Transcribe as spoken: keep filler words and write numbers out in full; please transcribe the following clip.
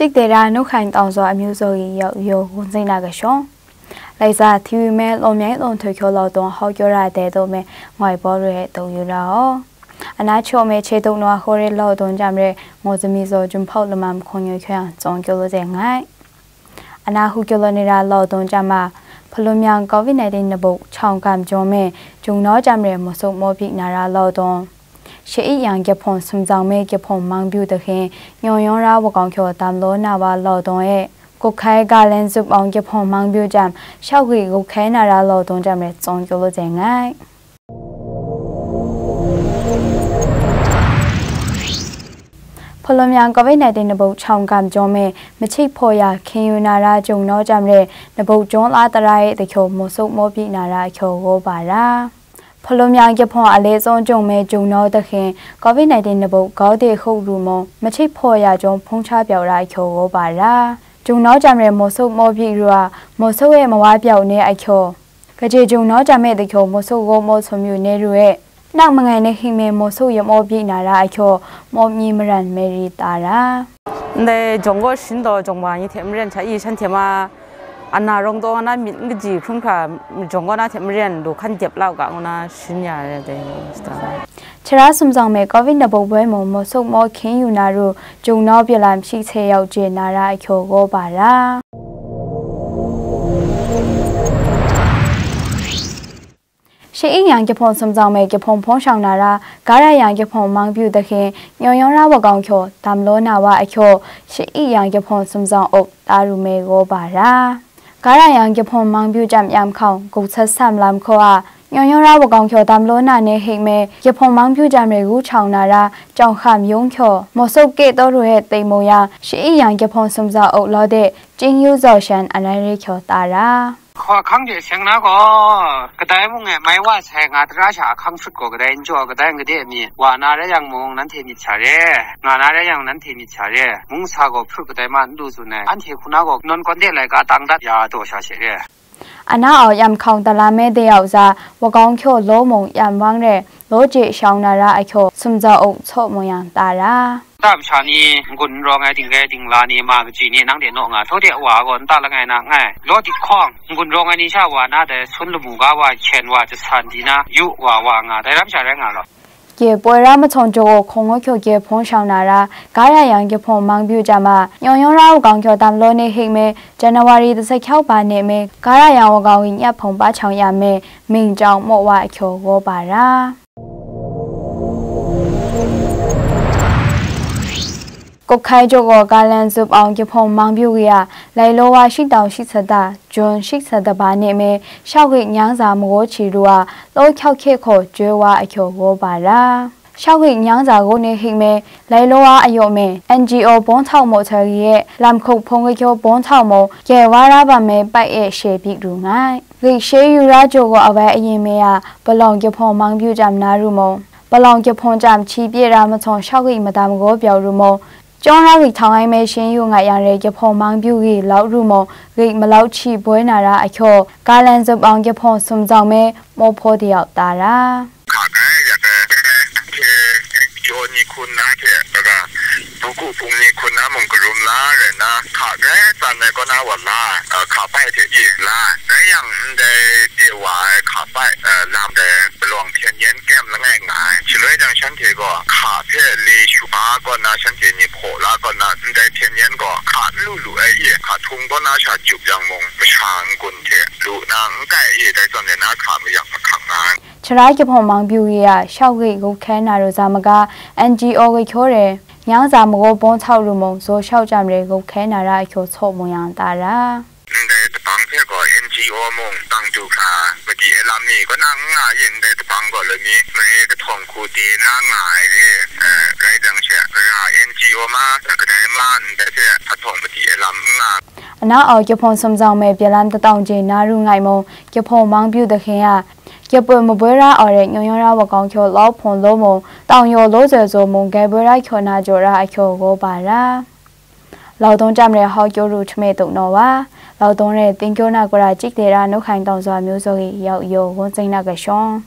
Ikdera nuhkhaing tawng zaw amyu zaw i yau yo gun zing na ga shawng. Laisa thiwi me lom yang lom htoi kyo lau tong hau kyo ra de do me ngoi paw re do yu ra o. Ana cho me che tuk nwa hore lau tong jam re ngo zami zaw jum phau lamam kong yo kyo yang zong kyo lo zeng ngai. Ana hu kyo lo ni ra lau tong jam ma, Hpalum yang covid nineteen nabuk chawng gam jaw me jung nau jam re mo suk mo bik na ra lau tong. Sha'ik yang gyahpawng sumzang me gyahpawng mangbyu dahin nyawng yawng ra wakawng kyaw dam law na wa law dawng e, gup hkai ga len zup awng gyahpawng mangbyu jam shau gwi gup hkai na ra law dawng jam ret tsawng kyaw law zeng ai. Hpalum yang covid nineteen nabuk chawng gam jaw me machik hpaw ya hkin yu na ra jung naw jam re nabuk jawng la tara e dahkyaw maw suk maw byi na ra ahkyaw gaw ba ra. Hpalum yang gyahpawng a le tsawng jung me jung naw dahin covid nineteen nabuk gau de huk ru mung machik hpaw ya jawng hpung cha pyau ra ahkyaw gaw ba ra. Jung naw jam re maw suk maw byi ru a, maw suk e mawa pyau ne ahkyaw. Kaje jung naw jam e dahkyaw maw suk gaw maw sum yu ne ru e. Nak mangai ne hing me maw suk ya maw byi na ra ahkyaw maw myi maran me ri ta ra. Ndai jawng gaw shin taw jawng wa ni hte maren hta i shanhte ma ana rawng taw na myit n kaji hkrum hkra jawng gaw na hte maren lu hkan dep la u ga ngu na shin ya re dai. Chara sumzang me covid nabuk boi mung maw suk maw hkin yu na ru jung nau pyalam shi hte yau je na ra ahkyaw gaw ba ra. Sha'ik yang gyahpawng sumzang me gyahpawng hpawng shang na ra, gara yang gyahpawng mangbyu dahin, nyawng yawng ra wa gawng hkyaw, dam law na wa ahkyaw, sha'ik yang gyahpawng sumzang up ta ru me gaw ba ra. Gara yang gyahpawng mangbyu jam yam hkawng, guk sat sam lam hkaw a, nyawng yawng ra wa gawng hkyaw dam law na ne hik me, gyahpawng mangbyu jam re gu chang na ra, jawng hkam yung hkyaw, maw suk ke taw ru e tai mu yang, sha'ik yang gyahpawng sumzang up law de, ching yu zaw shan anai re hkyaw ta ra. Hkawa hkang de seng na gaw, kadai mung e mai wa sai nga tara sha ahkang shut gaw kadai n jaw, kadai n gade mi, wa na rai yang mung nanhte myit sha re, nga na rai yang nanhte myit sha re, mung sa gaw hprut kadai ma n du tsun ai, anhte hku na gaw nawn kawn de laika tang dat ya daw sha she re. Ana au yam hkawng tala me de au za, wa gawng hkyaw law mung yam wang re, law je shau na ra ahkyaw, sumza uk tsaw mung yang ta ra. Tam sha ni n-gun n rawng ai dingre dingla ni ma kaji ni nang de naw nga, htawde wa gaw nta langai na nngai. Law dik hkawng, n-gun rawng ai ni sha wa na dai sun lamu ga wa, hkyen wa, jasan di na, yu wa wa nga, dai ram sha rai nga law. Gye poi ra mahtawn jaw gaw hkawng ngaw hkyaw gye hpawng shang na ra, ga ra yang gye hpawng mang byu jam a, nyawng yawng ra u gang hkyaw dam law ne hik me, January dasa hkyau ba ne me, ga ra yang wa gang wi nyap hpawng ba chang yam me, ming jang maw wa ahkyaw gaw ba ra. Kawp hkai jaw gaw, ga lan zup awng jahpawng mang byu wi a, lai law wa shingtau shiksa da, Jun shiksa da ba ne me, shak wi nyang za magaw hti ru a, law hkyau hkye hkaw joi wa ahkyaw gaw ba ra. Shak wi nyang za gaw ne hik me, lai law wa ayaw me, N G O bawng htau maw htoi ri e, lam hkup hpung kahkyaw bawng htau maw, gyai wa ra bam me pai e she byi ru nngai. Rik she yu ra jaw gaw awai ayin me a, palawng jahpawng mang byu jam na ru maw? Palawng jahpawng jam hti pye ra mahtawn shak wi madam gaw byau ru maw? Chyawng ra rik htang ai me shin yu nga yang re jahpawng mang byu ri lau ru maw, rik malau hti boi na ra ahkyaw, ga lan zup awng jahpawng sumzawng me maw hpaw de yau ta ra. Hka kai yak ai, hte N G O ni hkun na hte, kaga, buku hpung ni hkun na mung karum la rai na, hka kai tsan ai kaw na wa la, hka pai hte pyi la, rai yang ndai de wa ai hka pai, lam dai palawng hpyen yen kem langai nga ai. Shaloi jang shanhte gaw hka hpe le shu a kaw na shanhte ni hpaw la kaw na, ndai hpyen yen gaw hka n lu lu ai e, hka htung kaw na sha jup yang mung, masha n-gun hte lu na n kai e, dai zawn e na hka mayak mahkang nga ai. Chara jahpawng mang byu wi a, shak wi gup hkai na ru za maga, N G O kahkyaw re, nyang za magaw bawng htau ru mung, zaw shau jam re gup hkai na ra ahkyaw tsaw mu yang ta ra. Ndai dabang hpe gaw N G O mung tang du hkra, madi e lam ni kaw na n nga yin, ndai dabang gaw lani mare kahtawng hku de na nga ai re, eh, rai jang she, gara N G O ma, kadai ma, ndai hte ahtawng madi e lam n nga. Ana au jahpawng sumzawng me byalam datawng je na ru ngai mung, jahpawng mang byu dahin a, jahpawng maboi ra au re nyawng yawng ra wa gawng hkyaw lau hpawng law mung, tawng yaw law zoi zaw mung, gai boi ra hkyaw na jaw ra ahkyaw gaw ba ra. Laudong jam re hau kyaw ru htume tuk naw wa, Laudong re tingkyaw na gara chik de ra nu hkaing tawng zaw amyu zaw i yau yaw gun tsing na ga shawng.